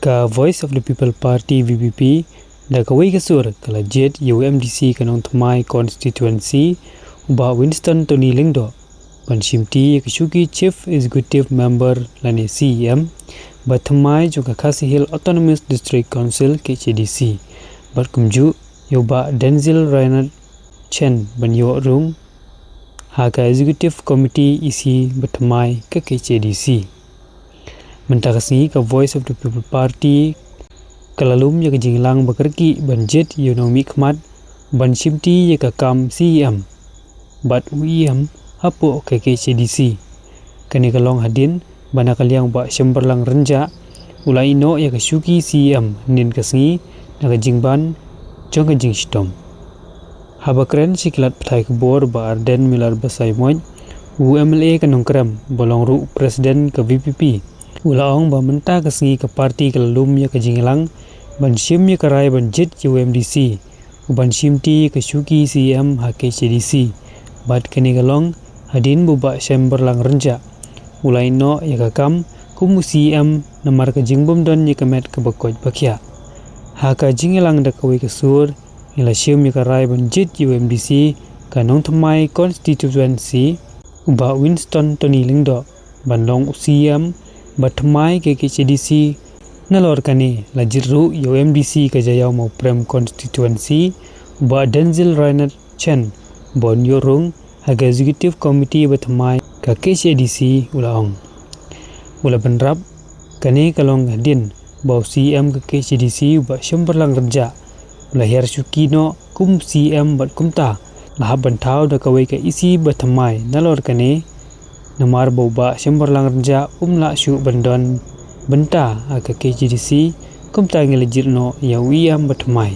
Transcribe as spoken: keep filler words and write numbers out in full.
Ka Voice of the People Party, V P P, da kawei ka sur ka la jied ïa u M D C ka Nongthymmai constituency, u Bah Winston Tony Lyngdoh, ban shimti ïa ka shuki Chief Executive Member lane C E M ba thymmai jong ka Khasi Hills Autonomous District Council, K H A D C, bad kumjuh ïa u Bah Denzil Reinhard Chen ban ïoh rung ha ka Executive Committee E C ba thymmai ka K H A D C. Mynta ka sngi ka Voice of the People Party ka la lum ïa ka jingïalang ba kyrkieh ban jied ïa u nongmihkhmat ban shimti ïa ka kam C E M bad u E M hapoh ka K H A D C. Kane ka long hadien ba na ka liang u Bah Shembarlang Rynjah u la ïehnoh ïa ka shuki C E M hynnin ka sngi na ka jingban jong ka jingshitom. Haba kren sha ki lad pathai khubor, Bah Ardent Miller Basaiawmoit, u M L A ka Nongkrem ba long ruh u President ka V P P, u la ong ba mynta ka sngi ka party ka la lum ïa ka jingïalang ban shim ïa ka rai ban jied ïa u M D C u ban shimti ïa ka shuki C E M ha K H A D C. Bad kane ka long hadien ba u Bah Shembarlang Rynjah u la ïehnoh ïa ka kam kum u C E M namar ka jingbymdon ïa ka met kaba koit ba khiah. Ha ka jingïalang da kawei ka sur, ngi la shim ïa ka rai ban jied ïa u M D C ka Nongthymmai constituency, u Bah Winston Tony Lyngdoh, ban long u C E M ba thymmai ka K H A D C. Nalor kane la jied ruh ïa u M D C ka Jaïaw Mawprem constituency, u Bah Denzil Reinhard Chen, ban ïoh rung ha ka Executive Committee ba thymmai ka K H A D C, u la ong. U la bynrap, kane ka long hadien ba u C E M ka K H A D C u Bah Shembarlang Rynjah u la hiar shuki noh kum C E M bad kumta la hap ban thaw da kawei ka E C ba thymmai nalor kane, namar ba u Bah Shembarlang Rynjah um lah shuh ban don bynta ha ka K H A D C, kumta ngi la jied noh ïa u E M ba thymmai.